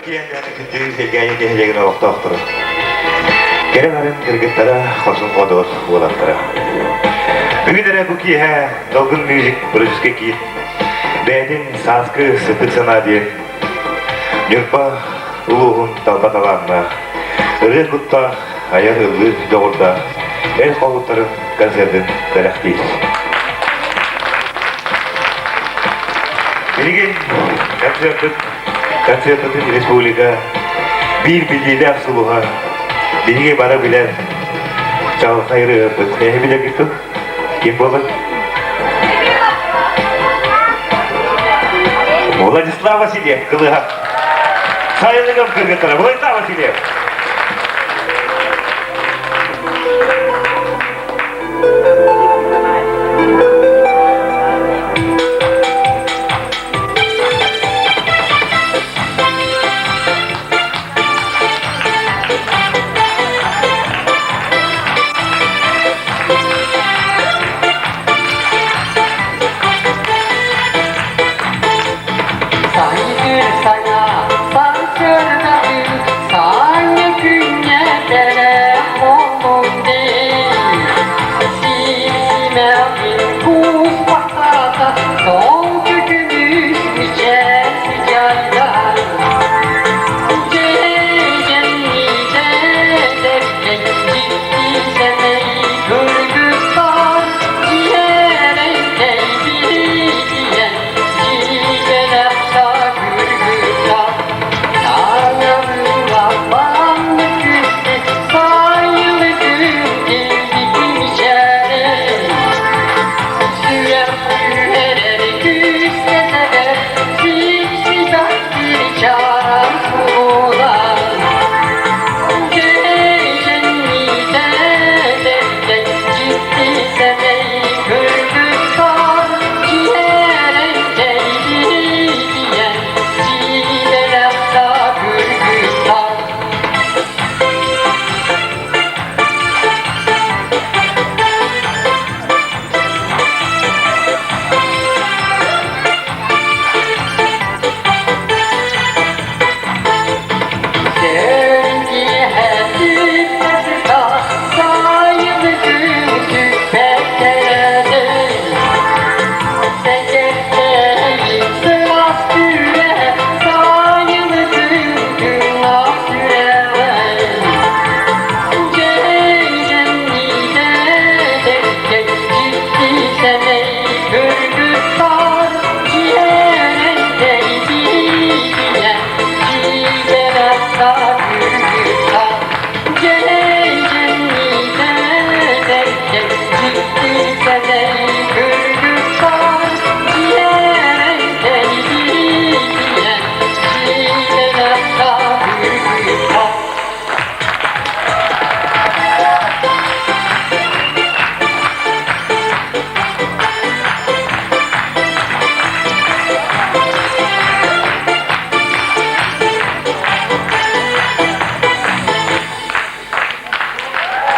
Киэҥ күндү Элгээйи нэһилиэгин олохтоохторо. Кэрэ нарын кыргыттара, хорсун хоодуот уолаттара. Бүгүн эрэ бу киэһэ Долгун Music продюсерскай киин бэйэтин сааскы сырдык санаа диэн Ньурба улууһун талба талааннаах, ырыа куттаах, айар ыллыыр дьоҕурдаах эр хоһуттарын концертын бэлэхтиир. Билигин концертын концертын республика биир биллиилээх сулуһа биһиги бары билэр чаҕылхай ырыаһыппыт. Эһи билэргит дуо? Ким буолар? Владислав Васильев, кылыһах. Сайылыгым кыргыттара, Владислав Васильев. Сайгыр саҥа сарсыардатын саҥа күҥҥэ бэлэх буоллун дии. Сиимэҕин кууспахтаата солко көмүс мичээр сыдьаайдар. Дьэһиэйгэнниитэ эдэркэй дьикти сэмэй кыргыттар дьиэрэҥкэй биһигийэн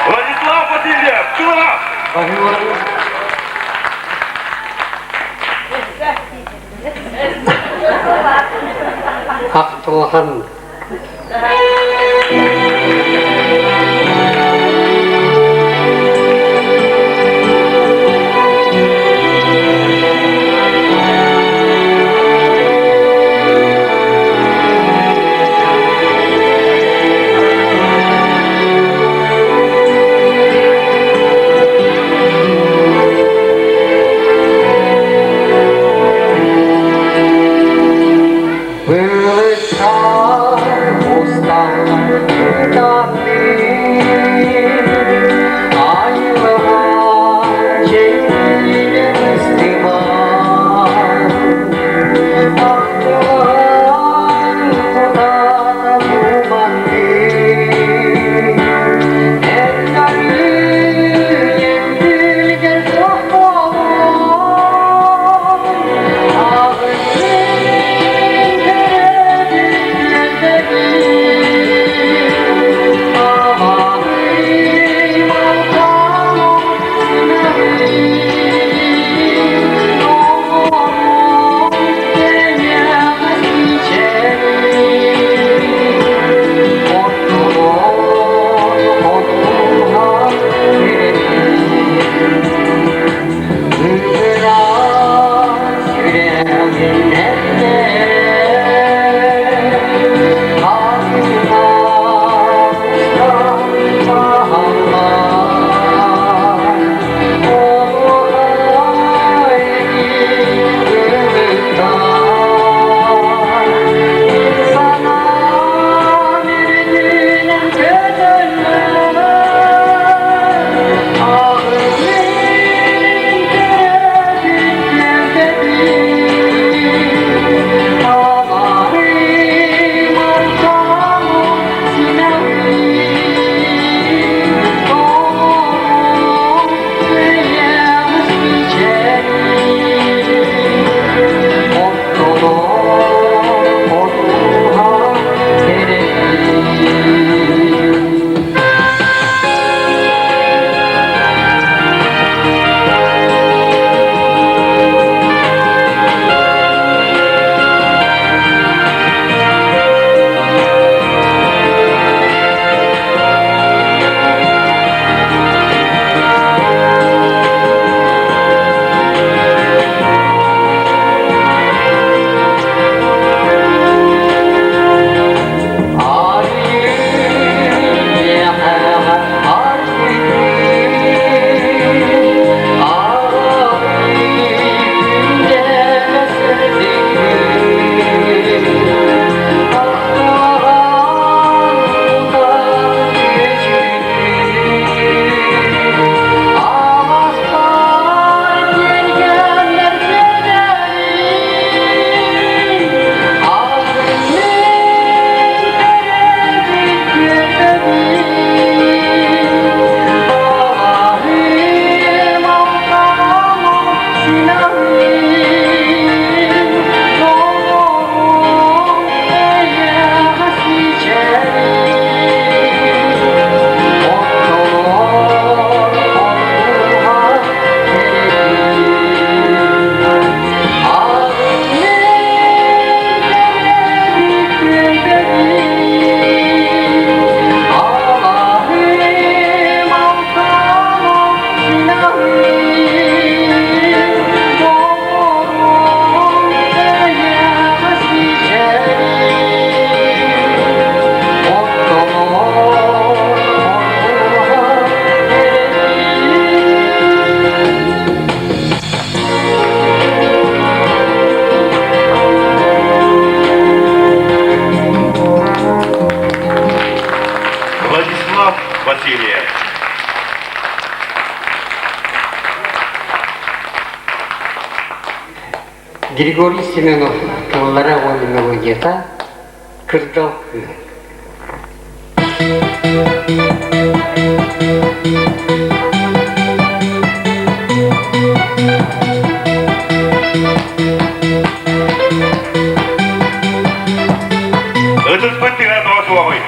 Владислав Васильев, Кылаҕа! Ахтылҕан Былыттар усталлар. Григорий Семенов тыллара уонна мелодията «Кырдал кыыһа». Ытыспыт тыга тоҕо суоҕуй?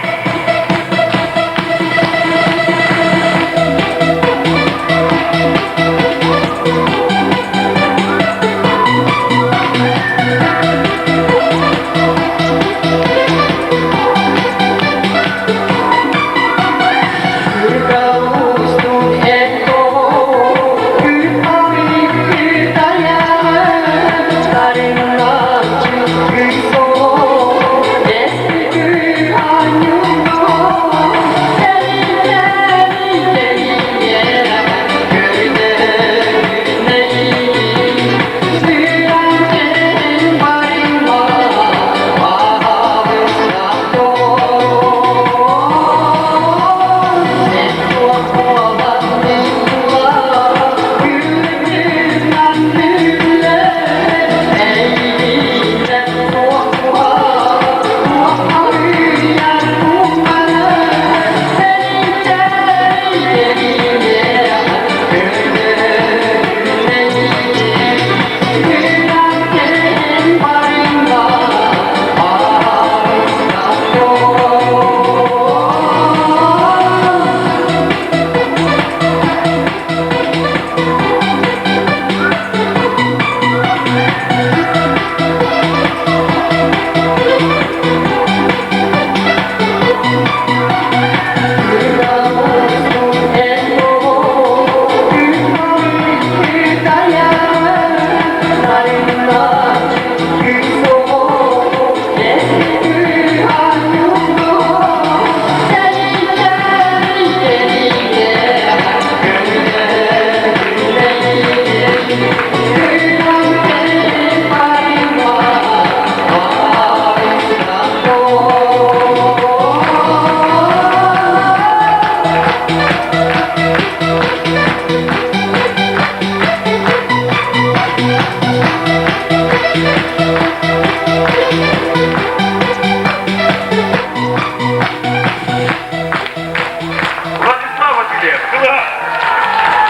Владислав Васильев, Кылыһах!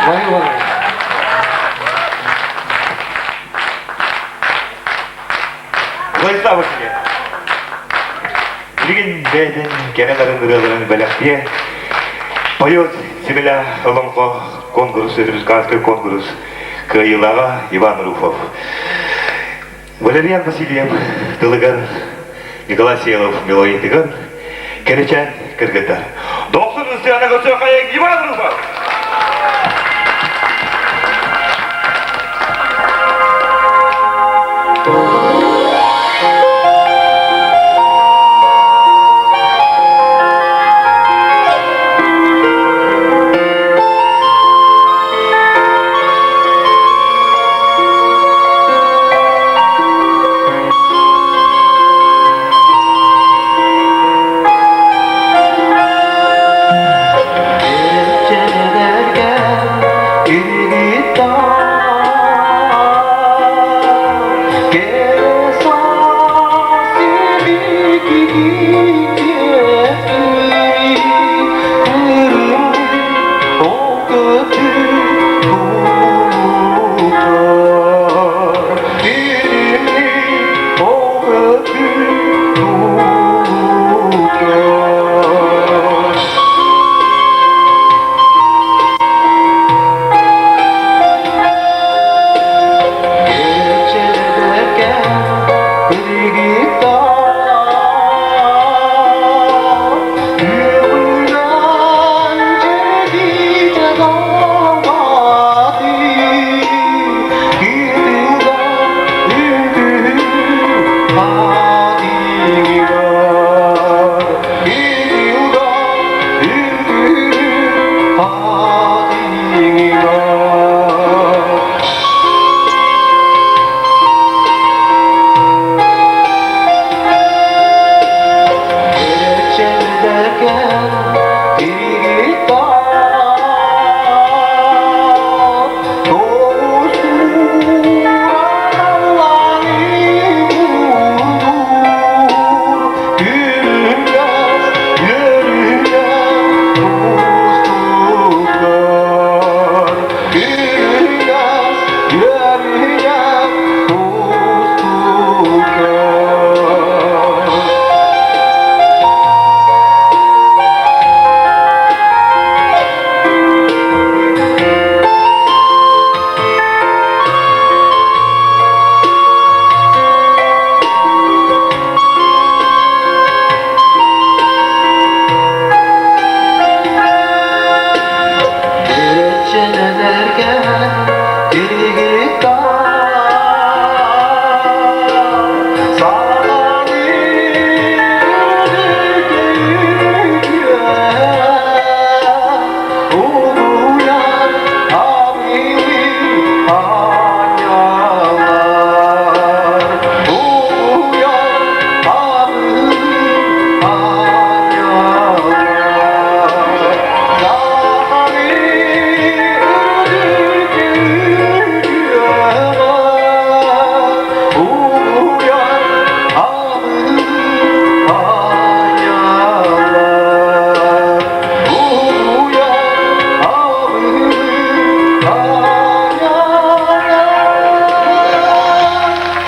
Ваня Иванович. Владислав Васильев. Билигин бэйэтин кэрэ-нарын ырыаларын бэлэхтиэ Поет земля олоҥхо конкурс, республиканский конкурс кыайыылааҕа Иван Руфов. Валериан Васильев тылыгар Николай Селов мелодиятыгар Кэрэчээн кыргыттар. Дохсун ыстыана көрсүөххэйиҥ Иван Руфов!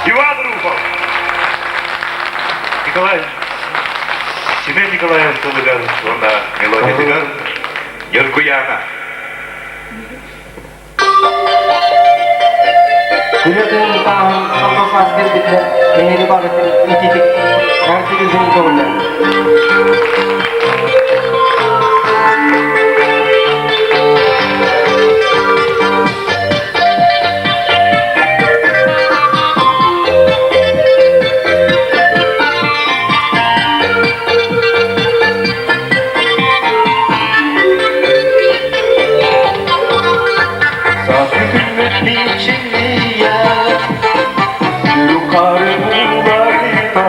Иван Руфов! Николай Семен Николаев тылыгар уонна мелодиятыгар Ньургуяна. Күнэ тыын сорго саас кэлбитэ эһиги барытын ититик бардыгызын көҕүлээн. Саас күммүт Yukarı bulvarda.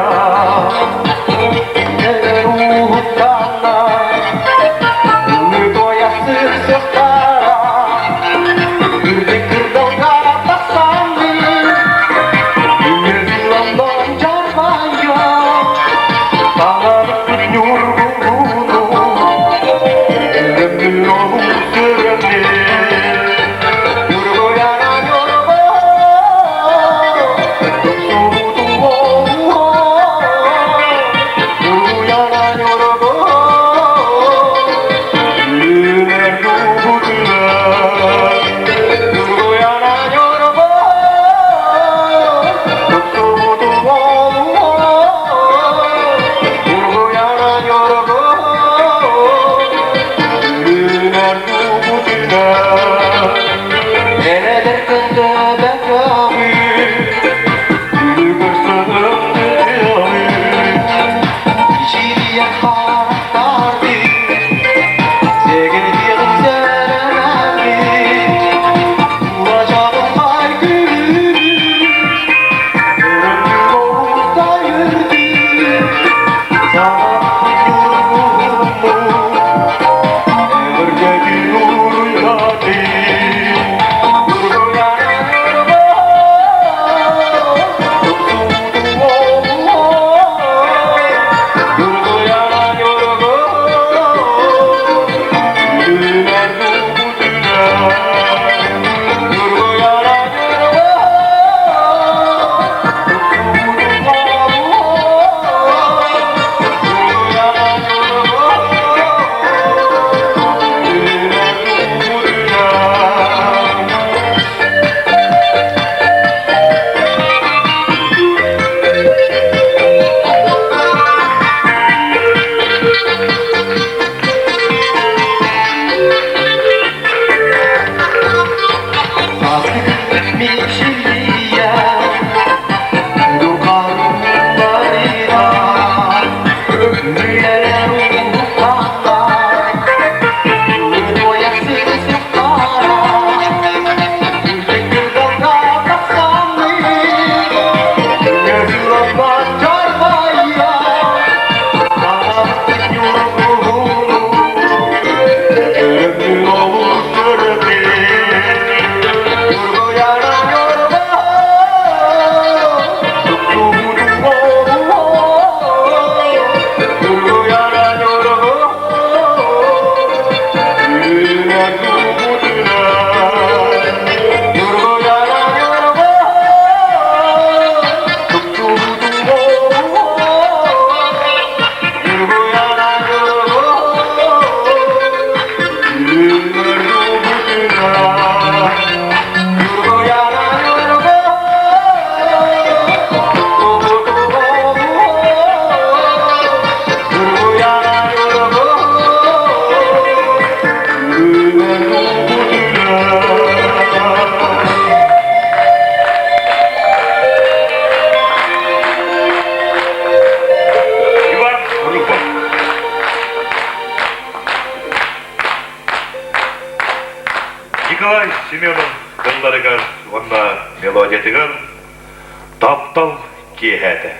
Семенов тылларыгар уонна мелодиятыгар «Таптал киэһээтэ».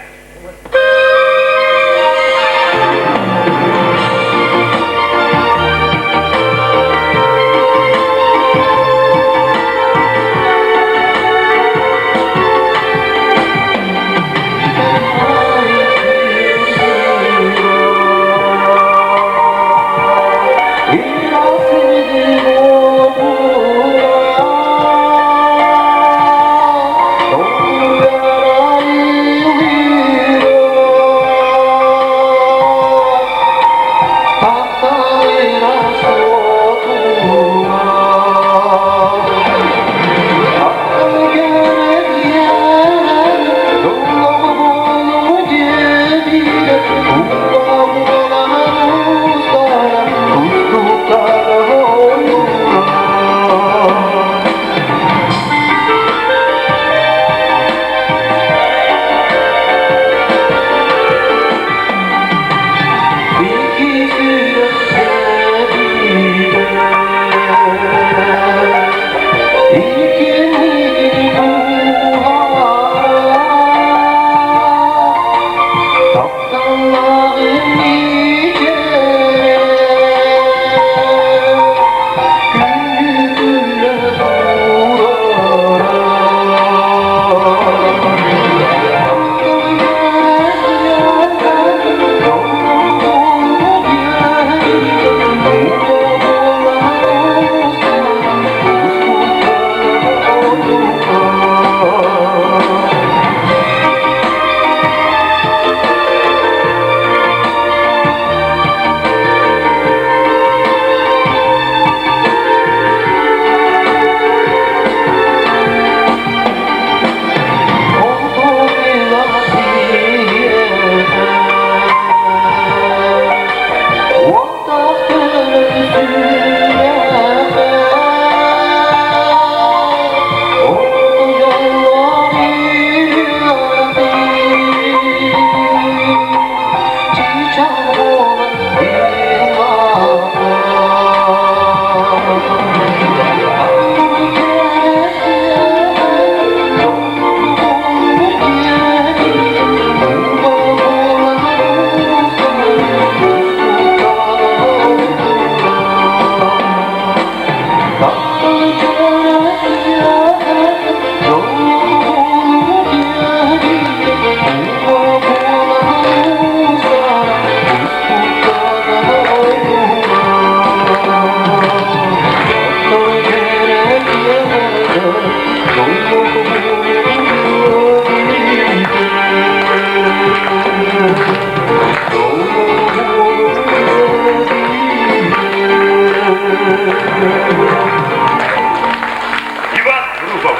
Иван Руфов.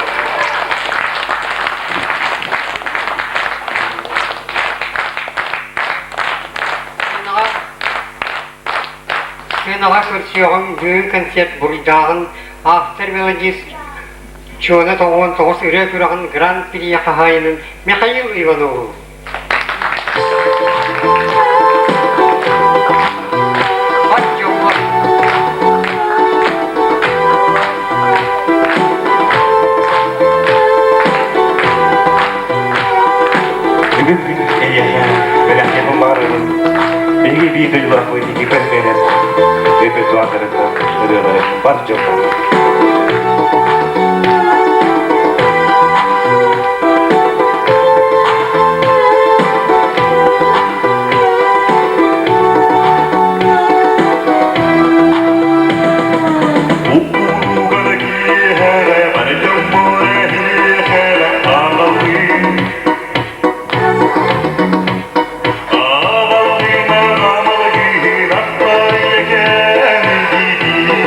Сыанаҕа көрсүөҕүҥ бүгүн концерт буруйдааҕын автор мелодист Чуона 99 ырыа күрэҕин гран-при хаһаайынын Михаил Иванову. Бар дьоҥҥо Бүгүн күн эйиэхэ бэлэхтиэхпин баҕарабын. Биһиги биир дойдулаахпыт Никифор Мэнэс репертуардарыттан ырыалары бар дьоҥҥо. Уккугана киэһэрэ, бары дьоммор эһиэхэрэ аҕалыы. Аҕалыына амалыгын аттар ийэкээн дии.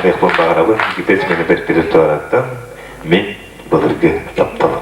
аныахпын баҕарабын Никита Семенов репертуарыттан Мин былыргы тапталым.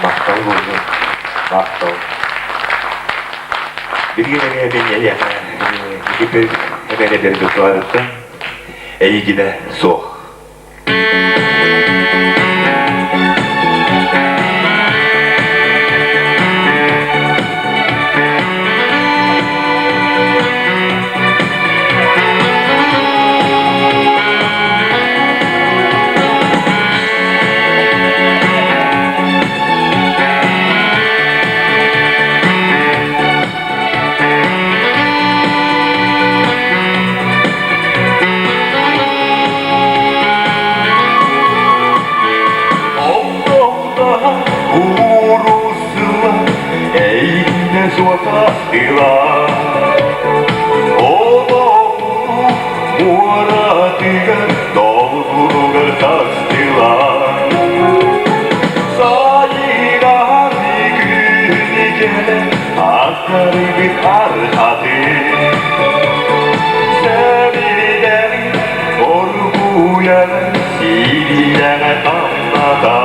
Махтал буоллун. Махтал. Билигин эмиэ мин эйиэхэ Египет эмиэ репертуарыттан эйигинэ суох. тастылар. Олоҕу муоратыгар долгунугар тастылар. Сайыгар күнү кэлэн аттарыбыт архатын. Сэбидэри оргуйан сириэҕэ тамната.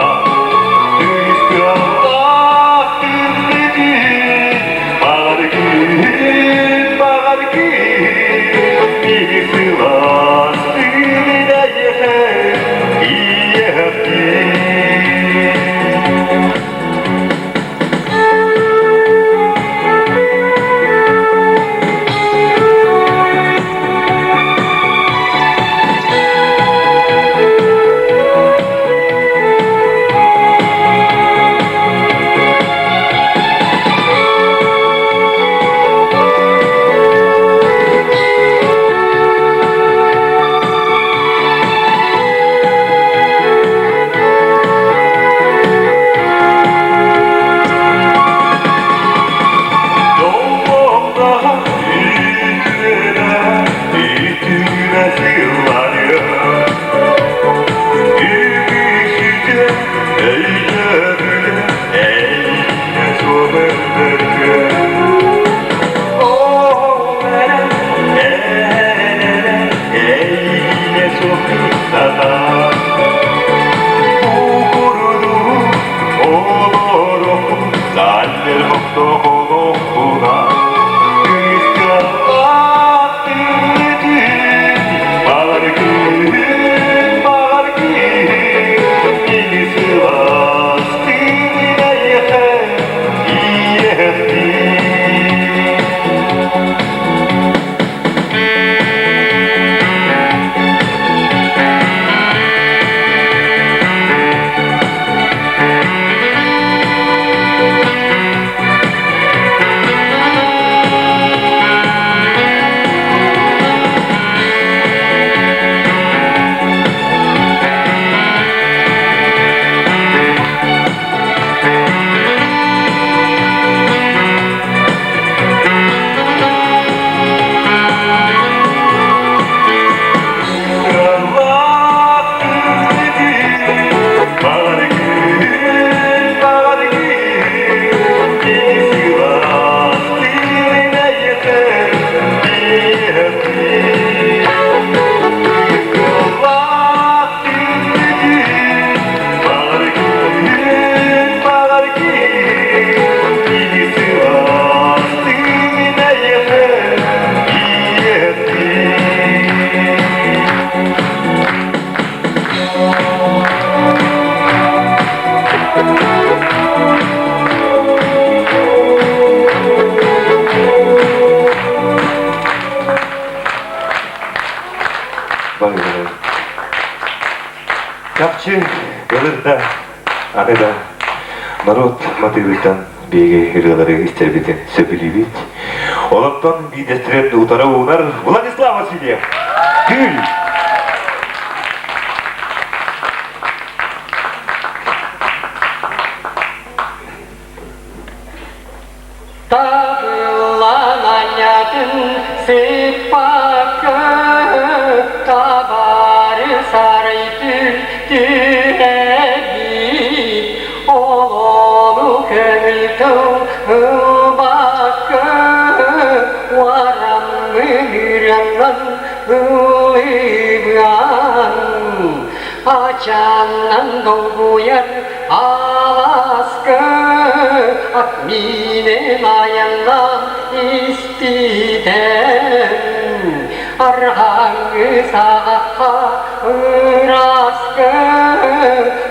Түс кыаллаах күммүтүн баҕар күн, баҕар күн, биһи сылаас тыыныдайыхы иэхтин. Чахчы былыр да, аны да норуот матыыбыттан биһиги ырыалары истэрбитин сөбүлүүбүт. Олортон биирдэстэрин утары уунар Владислав Васильев. Күл! Табыллан анньатын сыппакка табары сарайтын түһэбит Олону көҥүл тыл ылбакка уараммын үрэннэн ыллыыбыан Ачааннан долгуйар алааска ат миинин айаннаан испитэн арҕааҥҥы саҕахха ырааска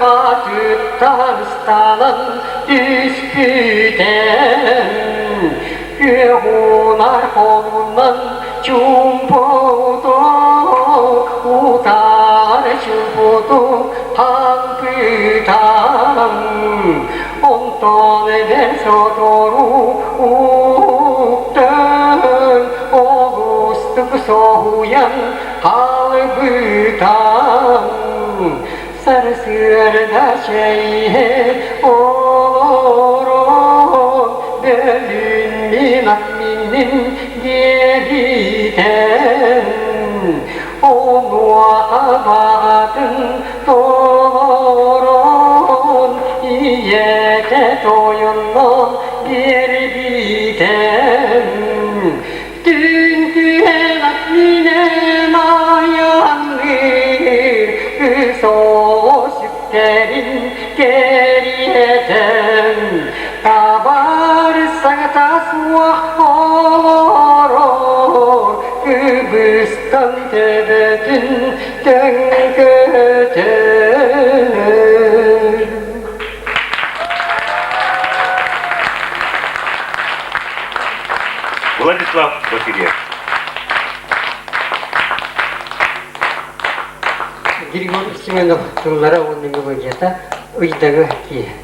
атыттан ыстанан түспүтэн күөх холунан чуумпуту утаар чуумпуту хаҥкытан онтон эдэр сотору уктан олустук соһуйан хаалбытан Сарсыарда чэйиһэ олорон бөлүүн мин ат мин диэбитэ. Онуоха баҕатын толорон ийэтэ тойонноон биэрбитэ. Түн түһэн ат минэн айанныыр кыыс оҕо сүктэрин кэриэтэн табаар саҥата суох олорор кыбыстан төбөтүн төҥкөтөр. Владислав Васильев. Григорий Семенов тыллара уонна мелодията ыйдаҥа киэһэ.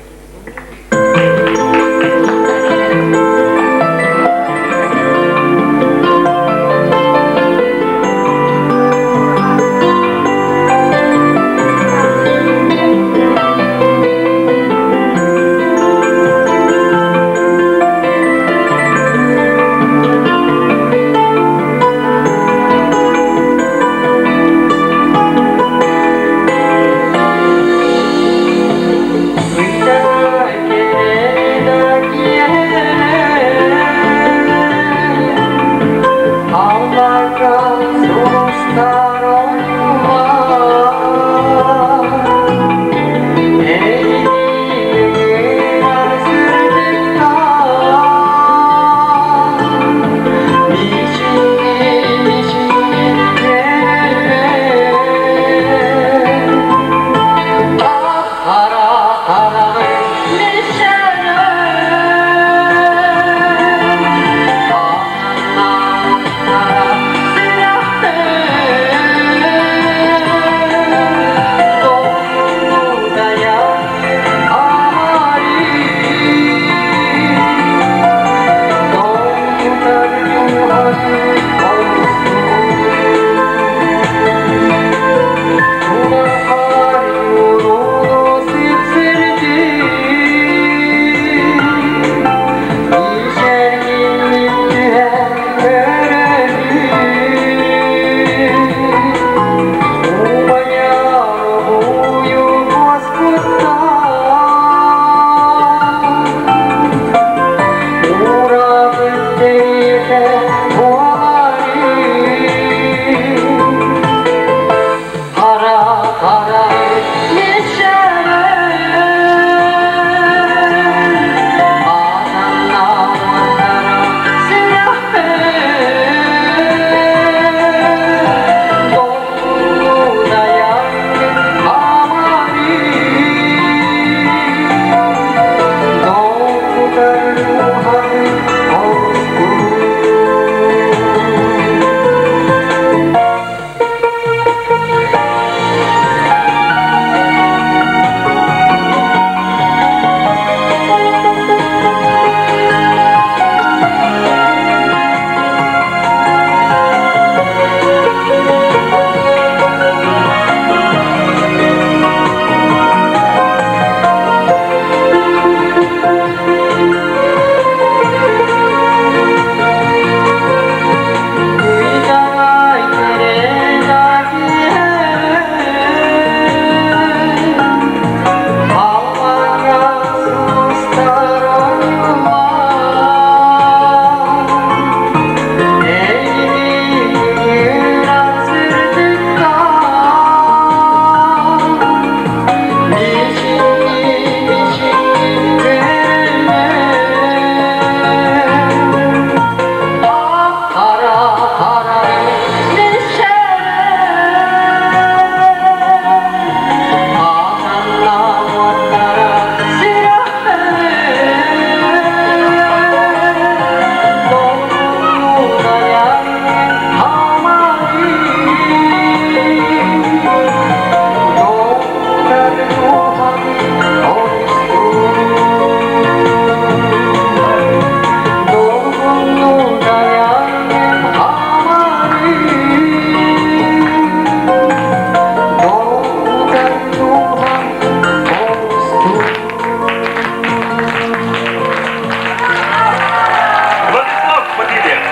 Владислав Васильев.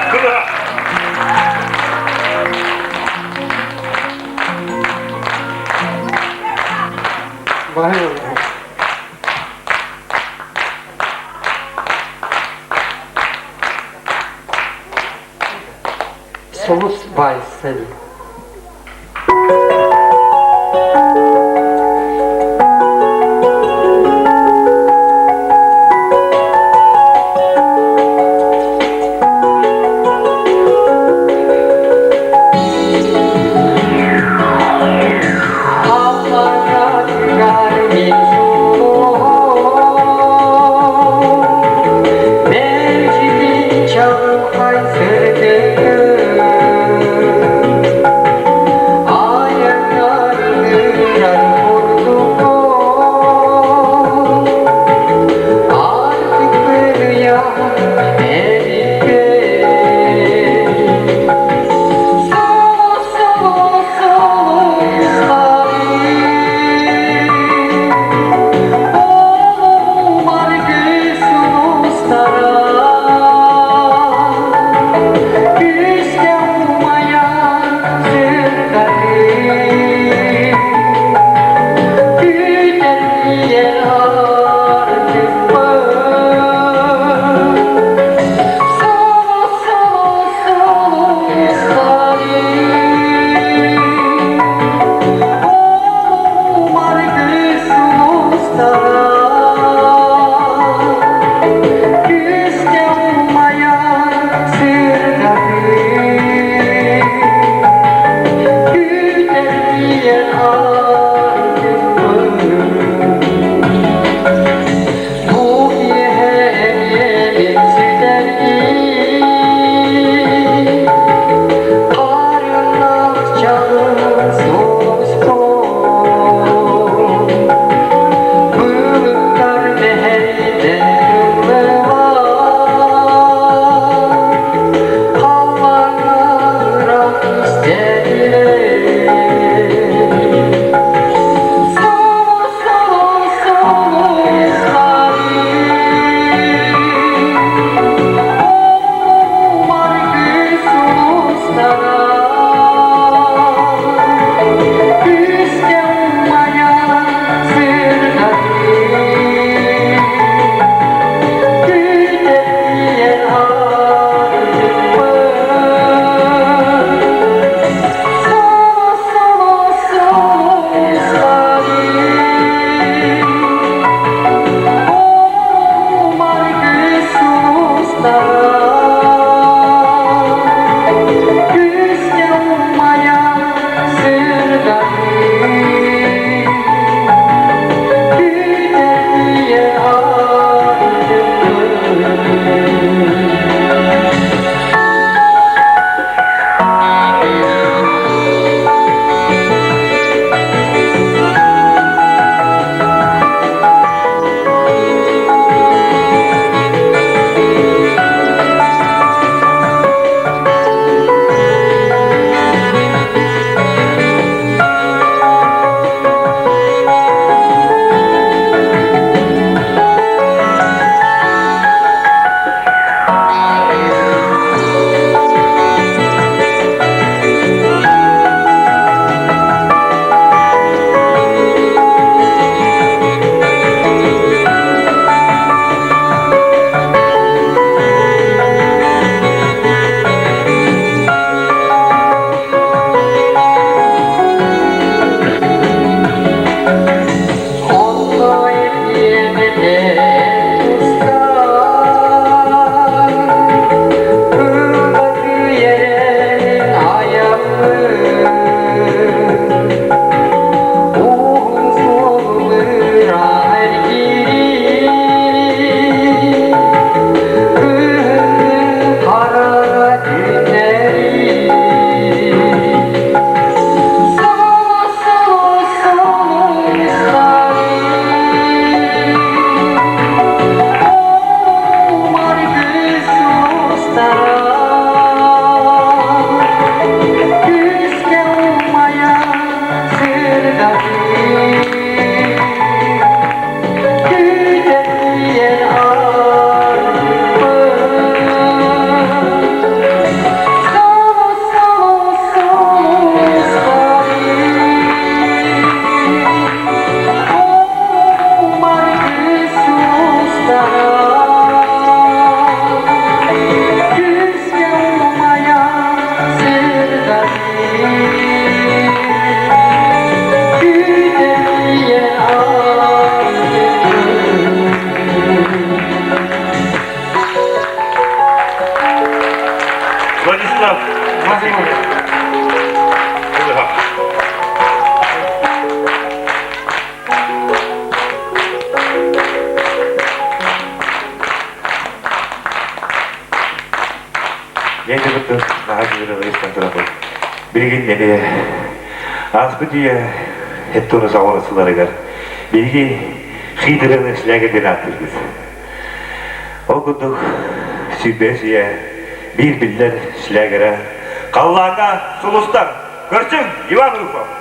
Баһы Сулус вальса Наһаа үчүгэй истэн турабын. Билигин эмиэ ааспыт үйэ Эттуна саҕалана сылларыгар биһиги хитрыны шлягер диэн ааттыырбыт. Ол курдук 25 үйэ биир биллэр шлягера Халлааҥҥа сулустар көрсүҥ Иван Руфов!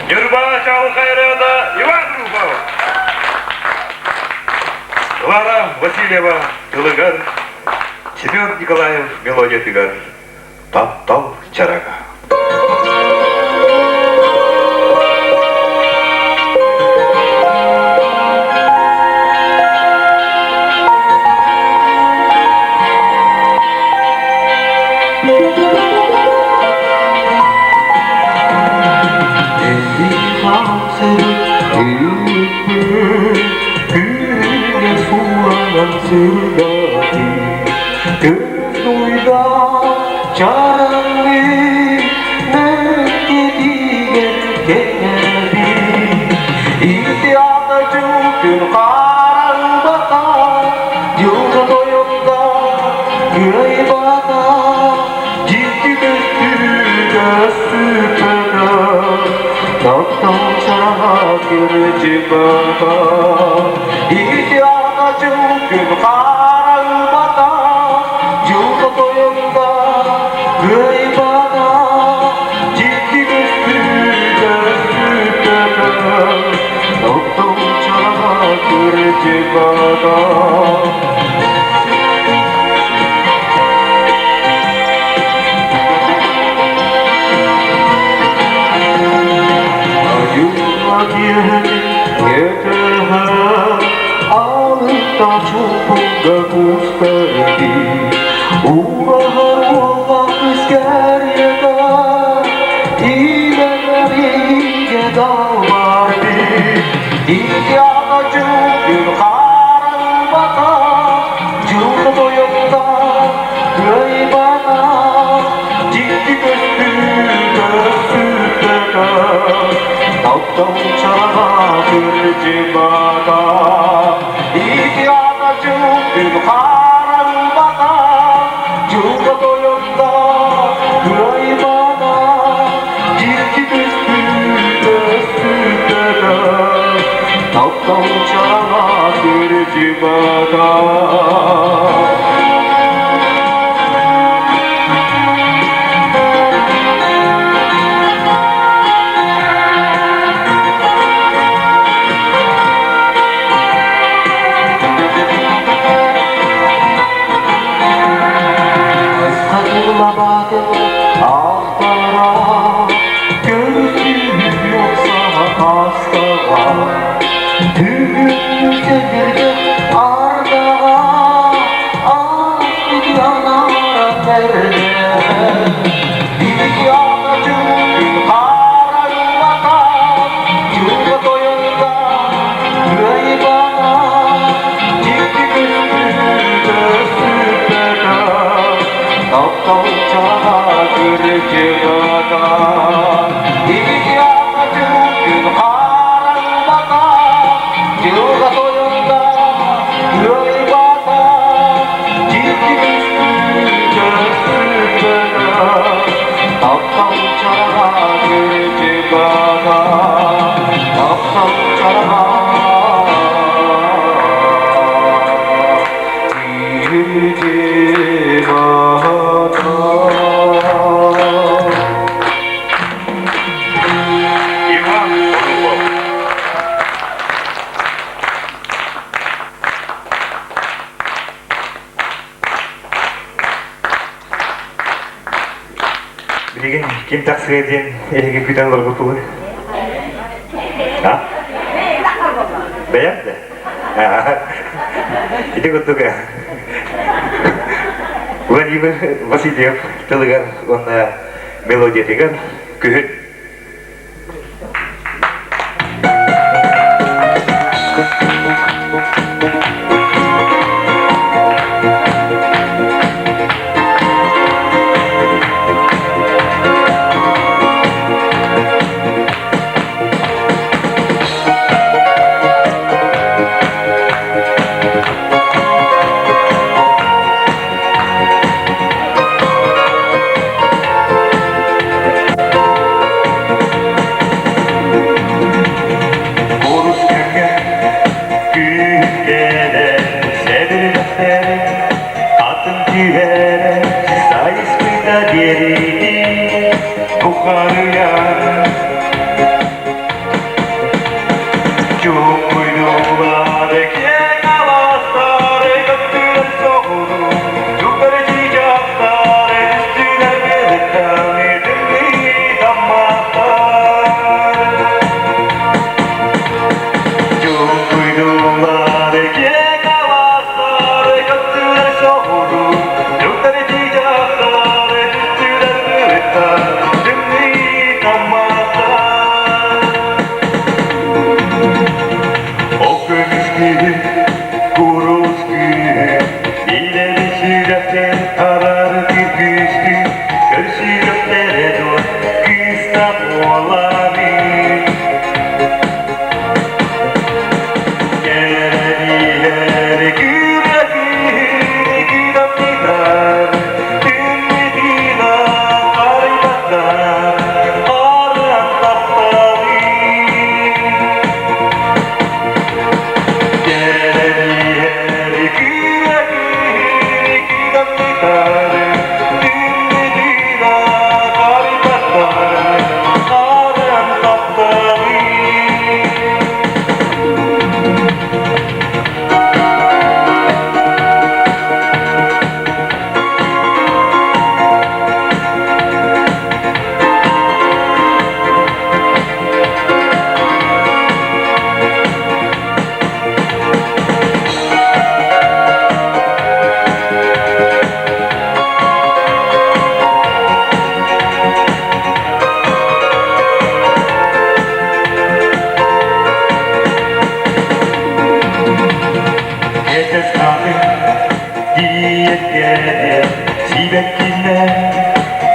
Ньурба чаҕылхай ырыата Иван Руфов. Клара Васильева тылыгар, Семен Николаев мелодиятыгар Таптал чарага. Таптал чараҥа кырдьыбата. Хатылабатын ахтара, Көрсүһүү саҕа Бүгүн сэлэргэ ардаҕа Ааспыт анааран эрдэ. Биһиги күн харайбата, Дьылҕа тойонуга кыайбата, Дьикти көстүү көстүбэтэ, Таптал чаҕа кырдьыбата. Биһиги күн харайбата, Дьылҕа тойонуга кыайбата, Дьикти көстүү көстүбэтэ, Таптал чараҥа кырдьыбата, Таптал чараҥа кырдьыбата. Иван Уруков. Билигин ким тахсыа диэн эһиги күтэн олорбутугун? А? Бэйэм да? Ити курдук Владимир Васильев тылыгар уонна мелодиятыгар күһүн. Курус күҥҥэ күүһүн сэбирдэхтэрэ атын түһэрэ сайыспыта диэрини бухарыйар Чуҥкуйдуулар киэҥ алаастары көттүлэр соҕуруу, дьуккары чыычаахтар түстүлэр былыттан тымныы таммахтар. Чуҥкуйдуулар киэҥ алаастары көттүлэр соҕуруу, дьуккары чыычаахтар түстүлэр былыттан тымныы таммахтар. Ол көмүс күһүн, курус күһүн, билэри сүрэхтэн арары күргүскүн, көрсүөхтэрэ дуо кыыста буолабын. Кэлэн иһэр күрэ күһүн күнамнытар, күммүтүнэн харбатар, харан тапталын. Сибэккилэр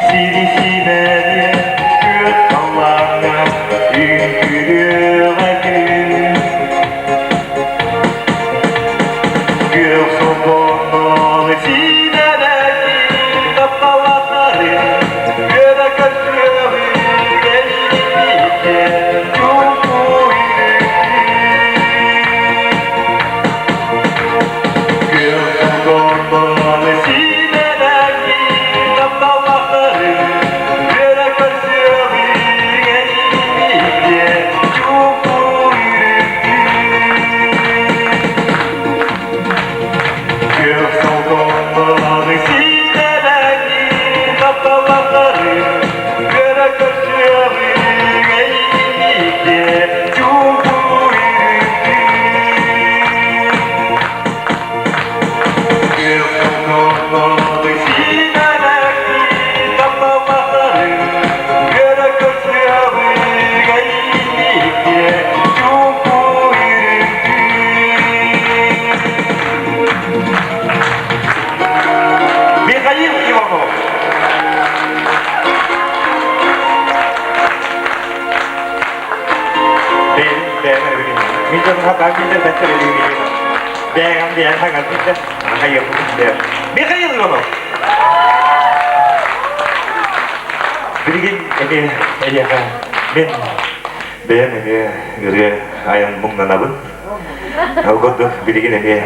сири симэриэ күөх халлааҥҥа үҥкүүлүөҕэ күн. Күөх солбоннол сиинэлэки тапталлаахтарын үөрэ көрсүөҕү кэлииккэ чуҥкуй. Сатаан биллэрбэттэр илиилиин. Бэйэҥ бэйэҥ хаҥардын да, хайыахпын Михаил Иванов! Билигин эмиэ эйиэхэ мин бэйэм эмиэ ырыа айан муҥнанабын. Ол курдук билигин эмиэ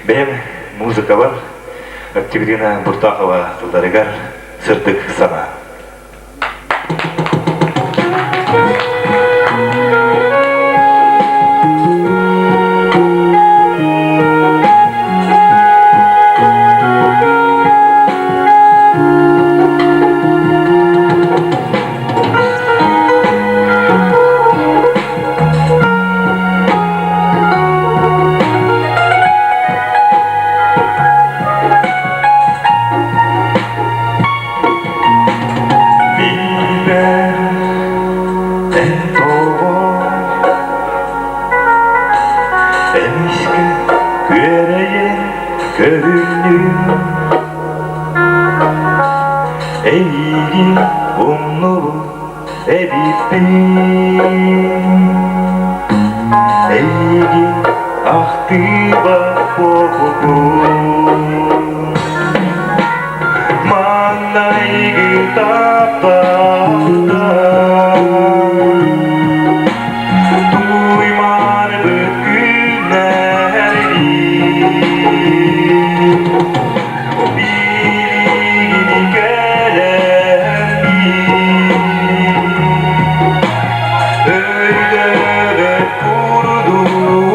бэйэм музыкабар Октябрина Буртахова тылларыгар сырдык санаа. Билбэт тоҕо эмискэ күөрэйэн көрүннүм Эйигин умнубут эбиппин Эйигин ахтыыбат буолбутум Маҥнайгы тапталтан туймаарбыт күннэрбит билигин кэлэн өйдөбөт курдукпун.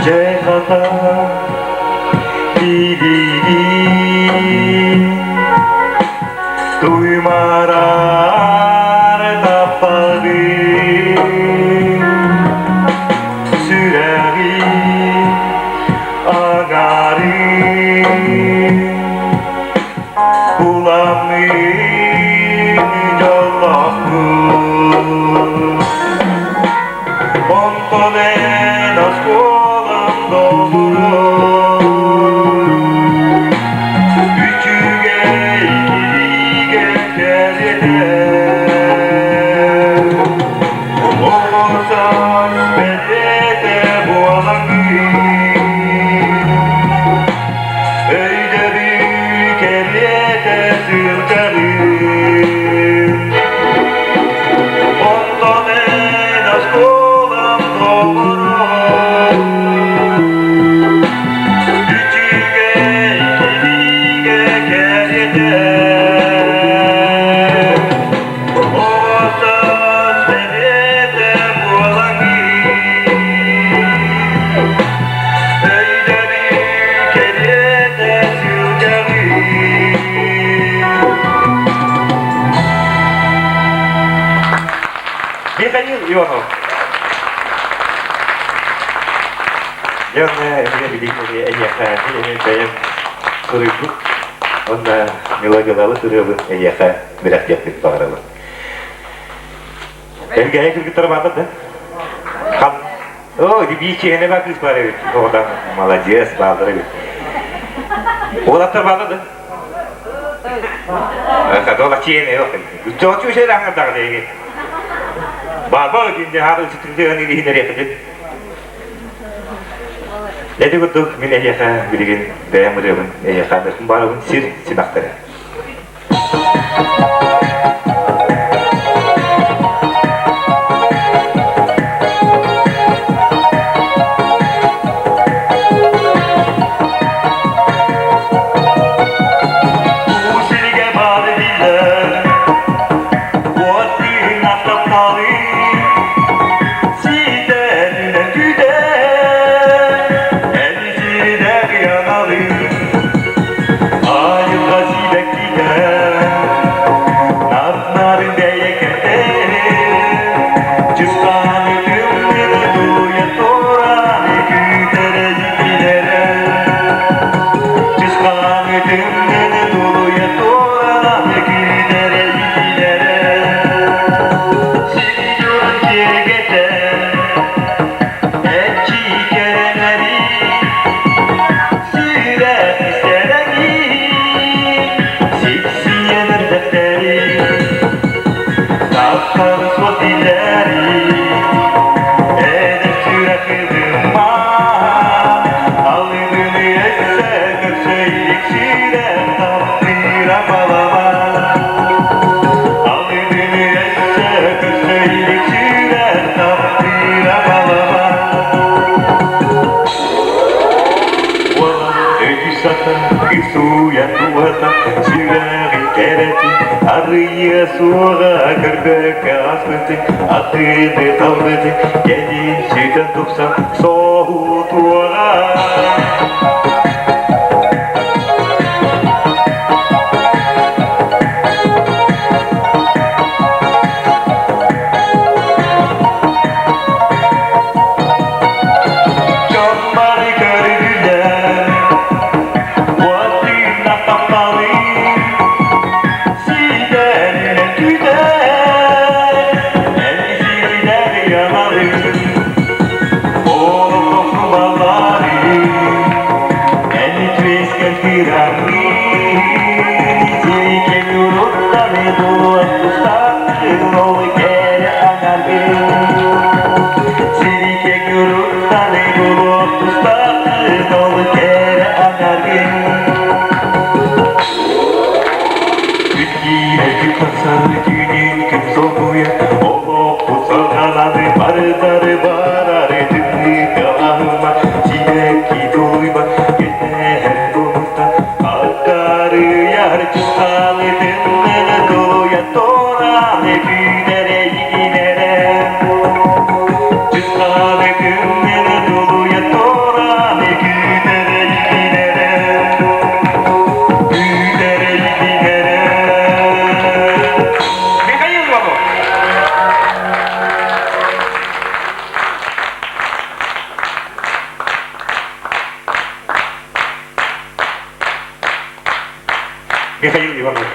Дьэ хата билигин туймарар тапталгын сүрэҕин аҥарын буламмын дьоллоохпун. Онтон эн оскуолам доҕорун үчүгэй кинигэ кэриэтэ Оҕо саас бэлиэтэ буолаҥҥын Өйдөбүл кэриэтэ сылдьарын Онтон эн оскуолам доҕоро Үчүгэй кинигэ кэриэтэ Оҕо саас бэлиэтэ буолаҥҥын Өйдөбүл кэриэтэ сылдьаҕын. Михаил Иванов. Дьон эмиэ билигин эмиэ эйиэхэ эмиэ бэйэм суруйбут уонна мелодиялаабыт ырыабын эйиэхэ бэлэхтиэхпин баҕарабын. Элгээйи кыргыттара бааллар да? Хам Оо, ити биир чиэһинэ баар кыыс баар эбит. Оҕотон маладьыас, бааллар эбит. Уолаттар бааллар да? Хатола чиэһинэ yok. Чоочу үсэр аңардаҕа деги. Баба динде хары үчүтүндө илиһинер якытын. Эти курдук мин эһиэхэ билигин бэйэм ырыабын эһиэхэ аныахпын баарабын сир симэхтэрэ. Уу сиригэ баар биллэр, уот кыыһын тапталы сиитэринэн күүтэр, эн сиринэ кыаналыы. Айылҕа сибэккитэ. Сата, суйан дууһата, сүрэҕин кэрэтин арыйыа суоҕа көрбөккө ааспытын, атыыны талбытын, кэлин сүтэн тупсан соһутуоҕа. Дьон бары көрүлэр, уоттуна тапталы, сиидэринэн күтэр, эн сиринэн ялалы, олох балары, эн үтүөскэн кыраҥы, сирикэн уруттаны дуон тустаахтын ол кэрэ аҥаргын. Сирикэ күруттаны булуох тустааххын ол кэрэ аҥаргын. Күн киирэр күн тахсар түүнүн күн солбуйар олохпут салҕананы барытары барары тымныыга аһыма сибэкки тулуйбат кэтэһэр туһуттан аккарыйар чысхаалы тымныны тулуйа туорааны күүтэрэ игинэрэ чысхаалы тымныны тулуйа туорааны күүтэрэ игинэрэ күүтэрэ игинэрэ. Михаил Иванов. Михаил Иванов.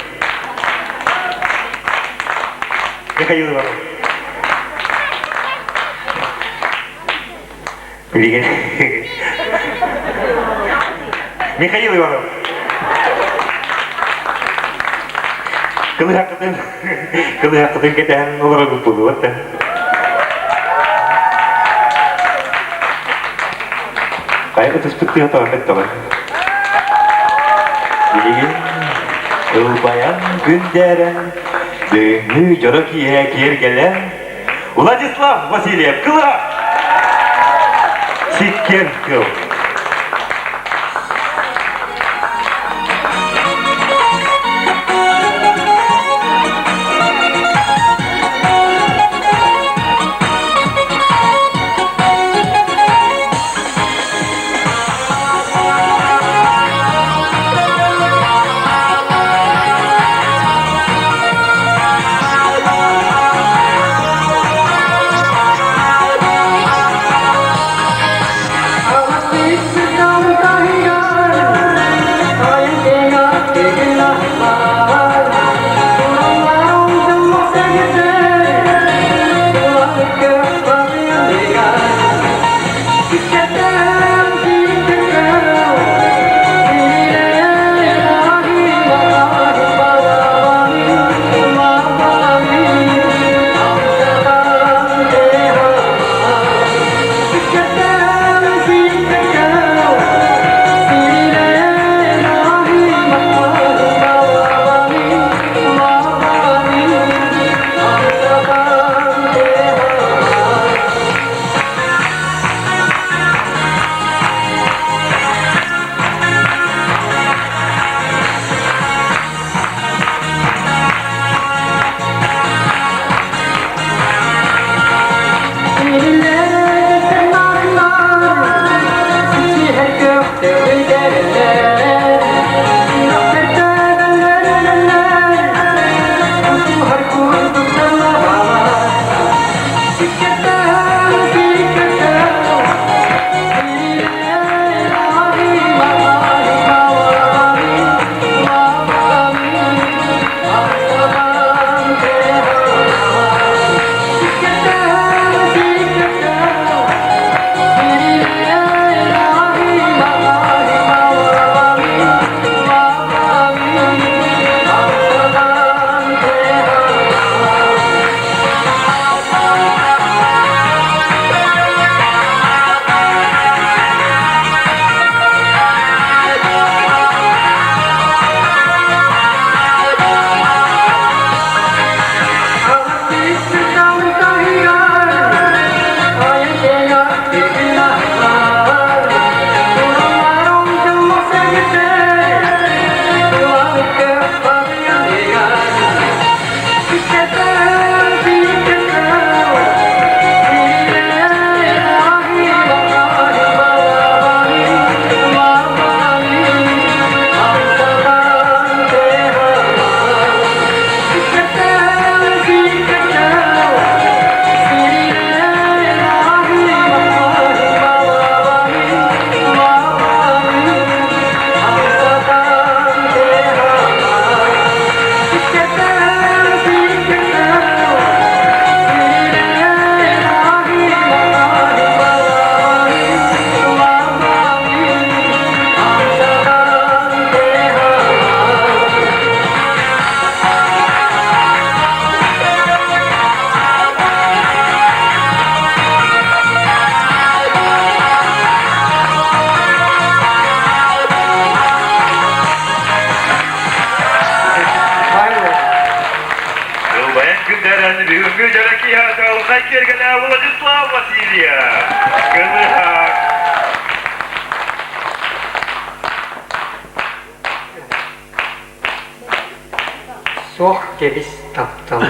Михаил Иванов. Билигин. Михаил Иванов. Кылыһаххытын кылыһаххытын кэтэһэн олороргут буолуо да. Хайа ытыспыт тыа тоҕо тоҕо. Билигин ылбайан күндээрэн, бүгүҥҥү дьоро киэһэ киэргэлэн Владислав Васильев кыла Сиккиэн кыл. Бүгүҥҥү дьоро киэһэ чаҕылхай киэргэлээх Владислав Васильев. Кылыһах. Суох кэбис таптал.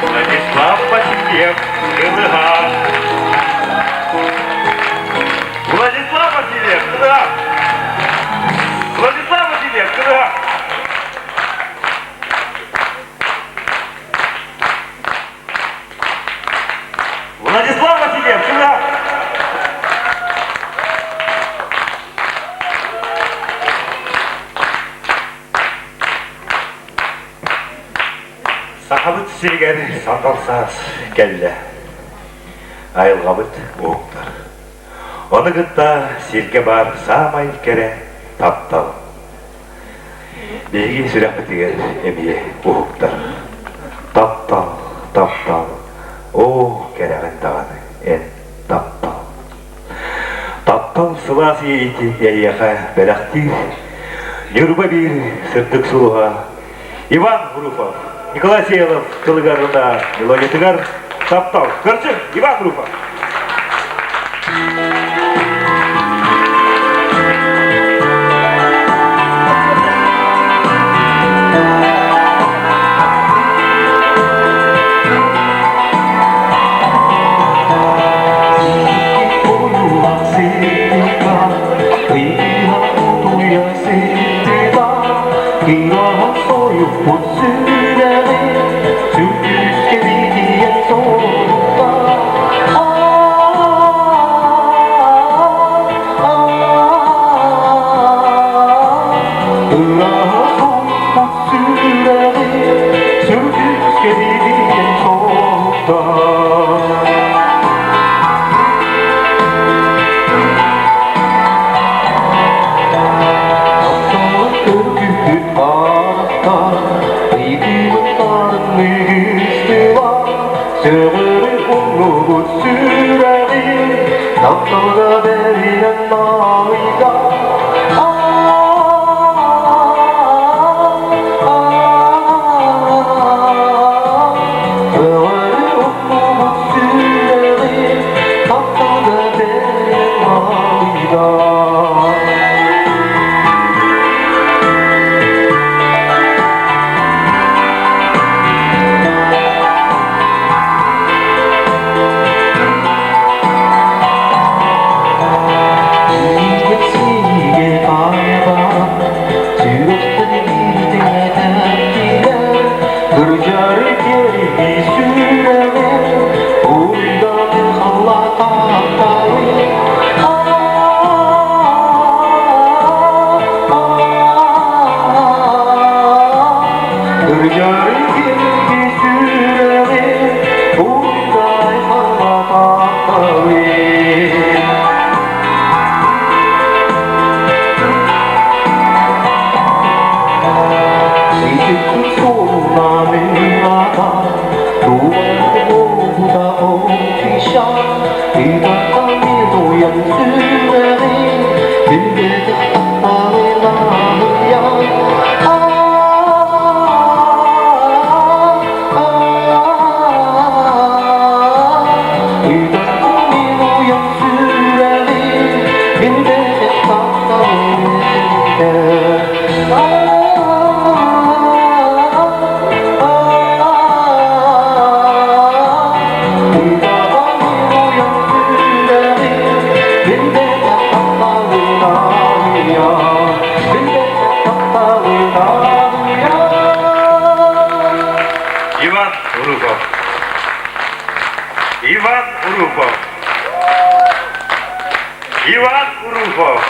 Владислав Васильев, Кылыһах. Владислав Васильев, Кылыһах. Владислав Васильев, Кылыһах. Владислав Васильев, сюда! Сахабыт сиригэр сандал саас кэллэ. Айылҕабыт уһуктар. Ону кытта сиргэ баар саамай кэрэ таптал. Биһиги сүрэхпитигэр эмиэ уһуктар. Таптал, таптал, оо, кэрэҕин даҕаны эн таптал. сылаас иэйиитин эйиэхэ бэлэхтиир Ньурба биир сырдык сулуһа Иван Руфов, Николай Сеялов тылыгар уонна мелодиятыгар таптал. Көрсүҥ, Иван Руфов! Сөҕөрү умнубут сүрэҕим тапталга бэринэн маайда. Сөҕөрү умнубут сүрэҕим тапталга бэринэн маайда. Сиигэ хаайбат, сүрэхтэн биирдиҥэтэ кырдьары кэрги сүрэҕи уйданы халлаатаахтаайы. Кырдьары кэрги сүрэҕи уйдай халлаатаахтаайы. Иван Уруков. Иван Уруков. Иван Уруков.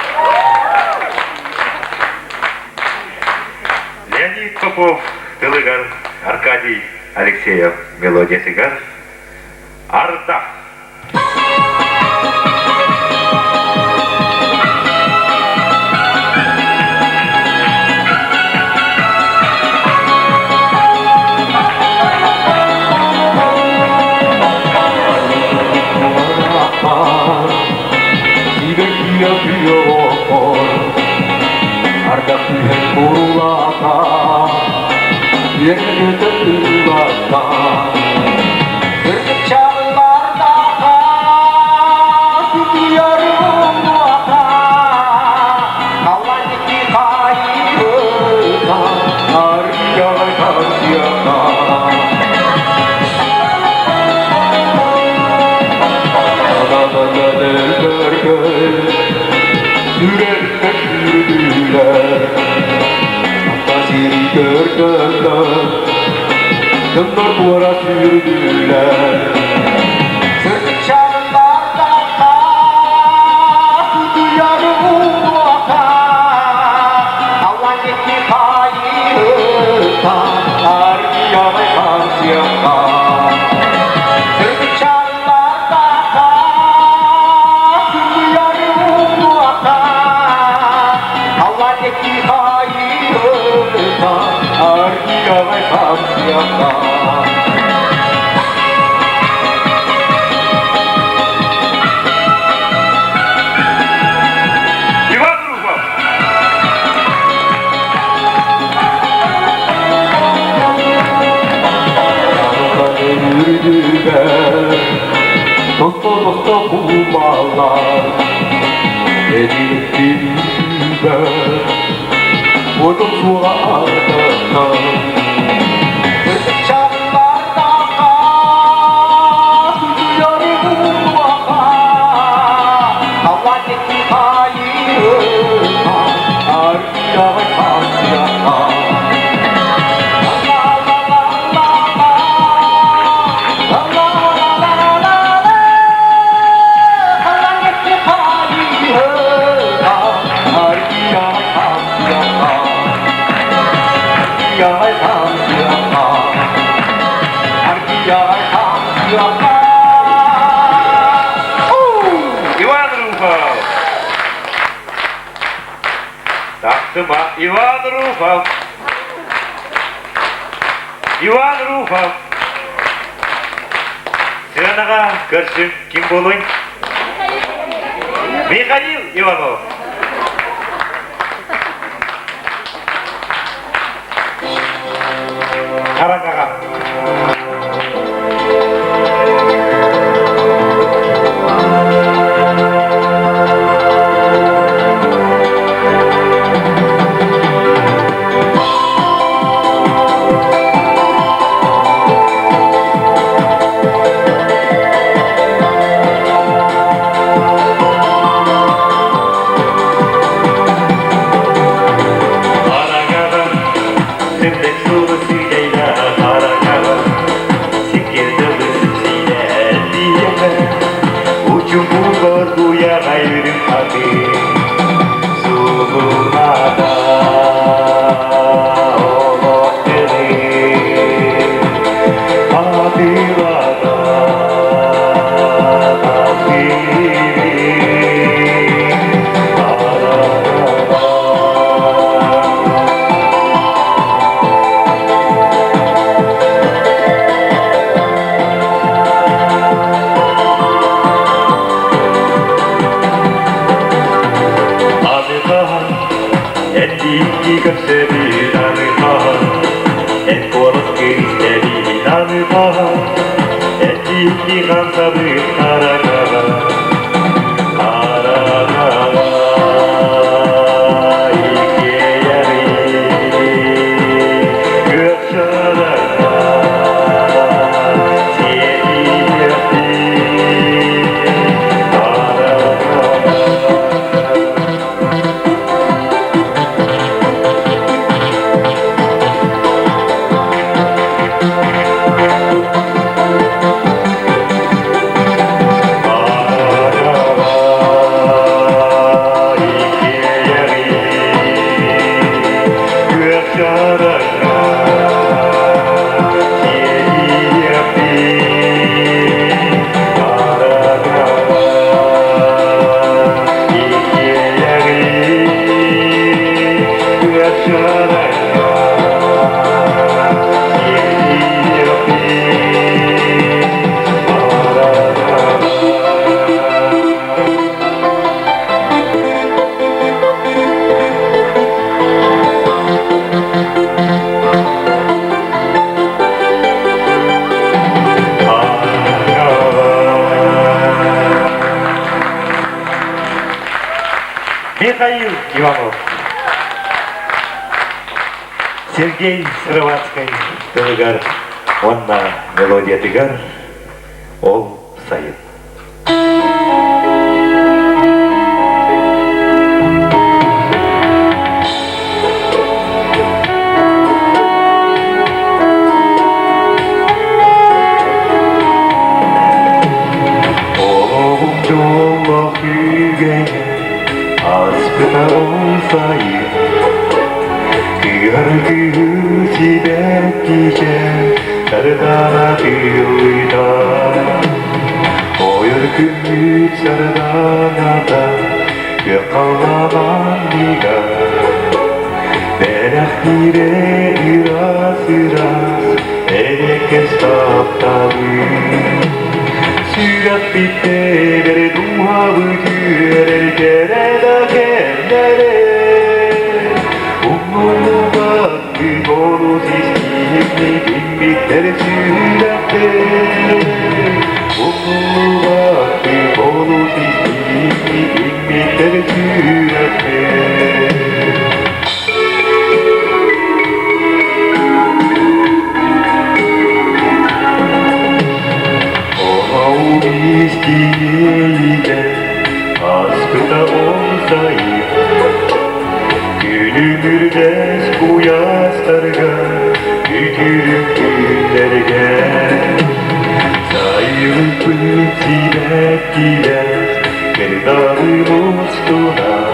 Леонид Попов тылыгар Аркадий Алексеев мелодиятыгар Ардах. Ардах түһэн курулаата, үөрэ-көтө ыллаата. Сырдык чаҕыллардаха, сытыйарым уота, халлаан икки хайыыта, арыйар харсыата. Сүрэххэ сүүрдүүлэр, Ата сири көрдөллөр, Дьоннор туора сүүрдүүлэр. Сырдык чаҕыллардаахха, Сутуйар уулуоха, Халлаан икки хайыыта, Аргыйаҕай харсыахха. Сырдык чаҕыллардаахха, Токумалар Эдилтибэр Отум суоҕа ардахтан Чаллардаха Сутуйары буолуоха Халлаан хайыыха Аргыйаҕай хаансыаха Иван Руфов! Тахсыма Иван Руфов! Иван Руфов! Сыанаҕа көрсүм ким буолуй? Михаил Иванов! Хараҥаҕа. Хараҥаҕа сырдык суолу сыыдайда хараҥаҕа сиккиэр дылы сипсийдэ Учумпугар уйаҕай үрүҥ хатыы суугунаата олох тылын атыылата Аны көрсөбүн аны хаһан эн куолас күүстэбин аны хаһан эттиики хамсабыт хараҥаҕа хараҥаҕа иккиэйэҕин күөх чараҥҥа сиэтиэхпит хараҥаҕа. Михаил Иванов. Сергей Сыроватскай тылыгар уонна мелодиятыгар ол сайын. Олоҕум дьоллоох үгэнэ ааспыта ол сайын Кыыһар кыыһы сибэккичэ сардаана тыыллыыта Ойор күммүт сардааната күөх халлаан Бэлэхтиирэ ыраас-ыраас эриэккэс тапталыы Сүрэхпиттэр дууһабыт үөрэр кэрэ да кэмнэрэ Умнуллубаттыы олус истиҥник иҥмиттэр сүрэхтэр Умнуллубаттыы. Күрүм күннэргэ Сайылыппыт сибэккилэр Кырдалы мустунар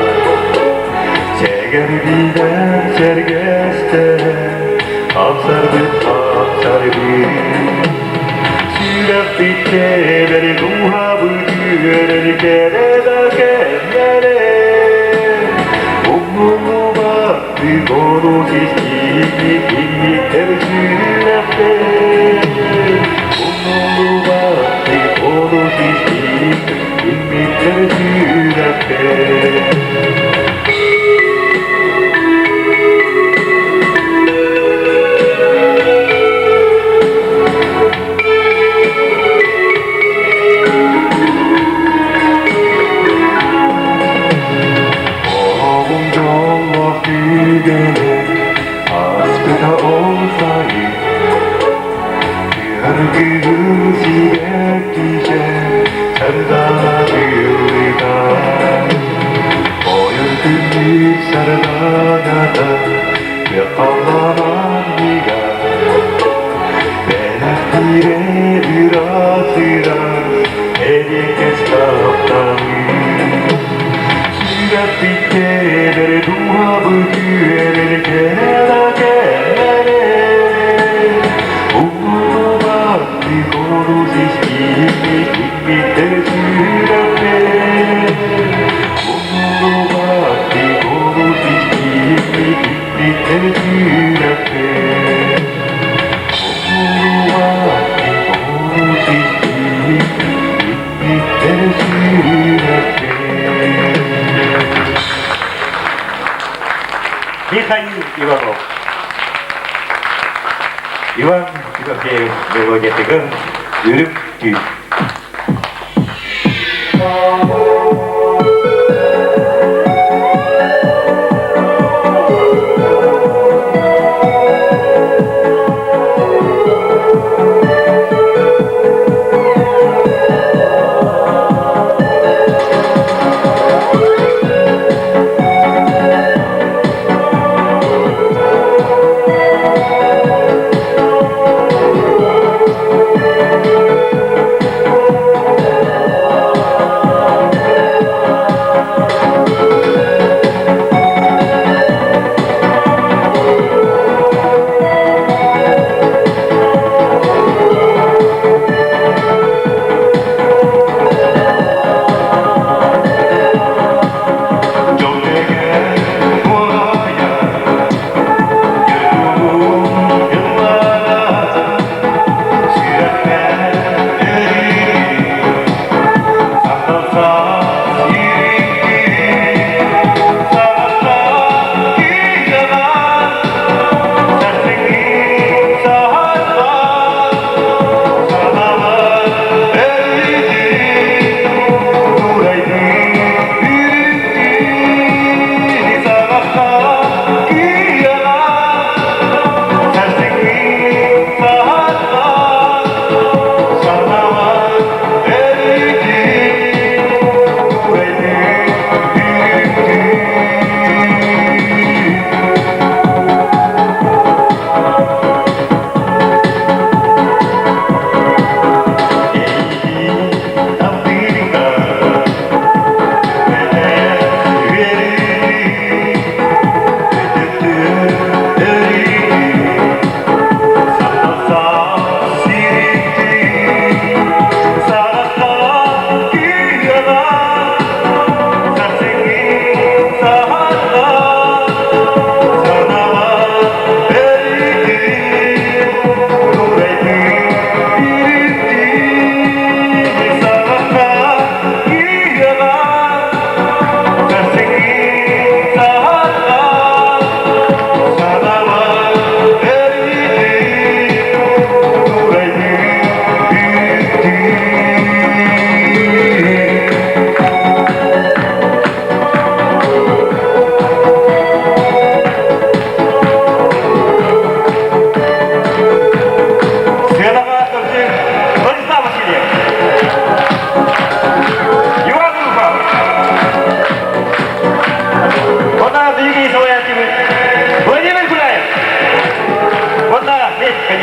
Сэгэрбинэн сэргэстэрэ Хамсарбыт хамсарбыт Сүрэхпит тэбэр дууһабыт үөрэр кэрэ да кэмнэрэ Умнуллубат олус истиҥник инниттэр сүрэхтэр Умнуллубат олус истиҥник инниттэр сүрэхтэр Олоҕум дьоллоох түгэнэ ааспыта ол сайын Кыһар сибэккичэ сардаана тыыллыта Ойор күннүк сарданата кыаххалланан ыга Бэлэхтиирэ ыраас-ыраас эриэккэс тапталыы Сүрэхпиттэн дууһабыт үөрэр кэрэ кэллэрэ Умнуллубаттык олус истиҥник иҥмиттэр сүрэхпэр Умнуллубаттык олус истиҥник иҥмиттэр сүрэхпэр Умнуллубаттык олус истиҥник иҥмиттэр сүрэхпэр Михаил Иванов. Иван Тимофеев мелодиятыгар Үрүҥ түүн.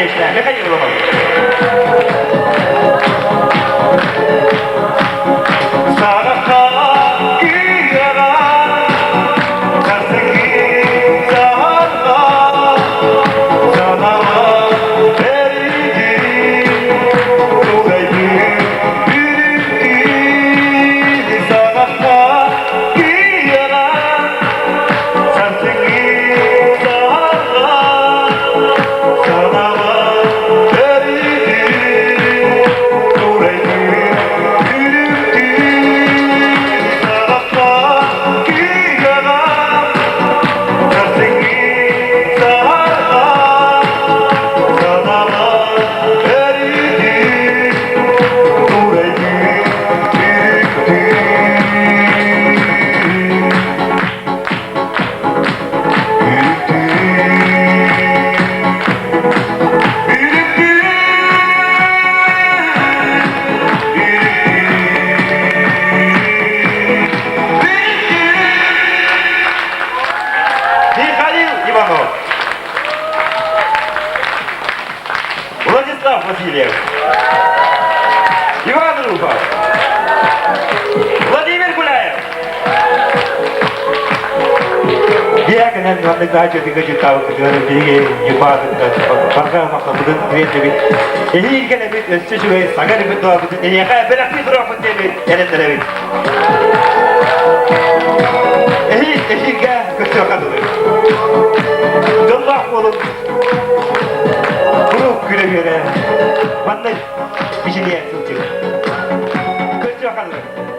Наконечно, Михаил Иванов. Михаил Иванов. Владислав Васильев. Иван Рухов. Владимир Гуляев. Диаконен маннык наачытыга жутаабытыгар биһиги ньурбаатыттан барҕа махталбытын тириэрдэбит. Эһиил кэлэбит өссө үчүгэй саҥа репертуарбытын эһиэхэ бэлэхтии туруохпут диэбит эрэннэрэбит. Эһиил эһиилгэ көрсүөххэ дылы. Дьоллоох буолуҥ. Куруук күлэ-үөрэ. Маннык бичиниэ сылдьыҥ. Көрсүөххэ дылы.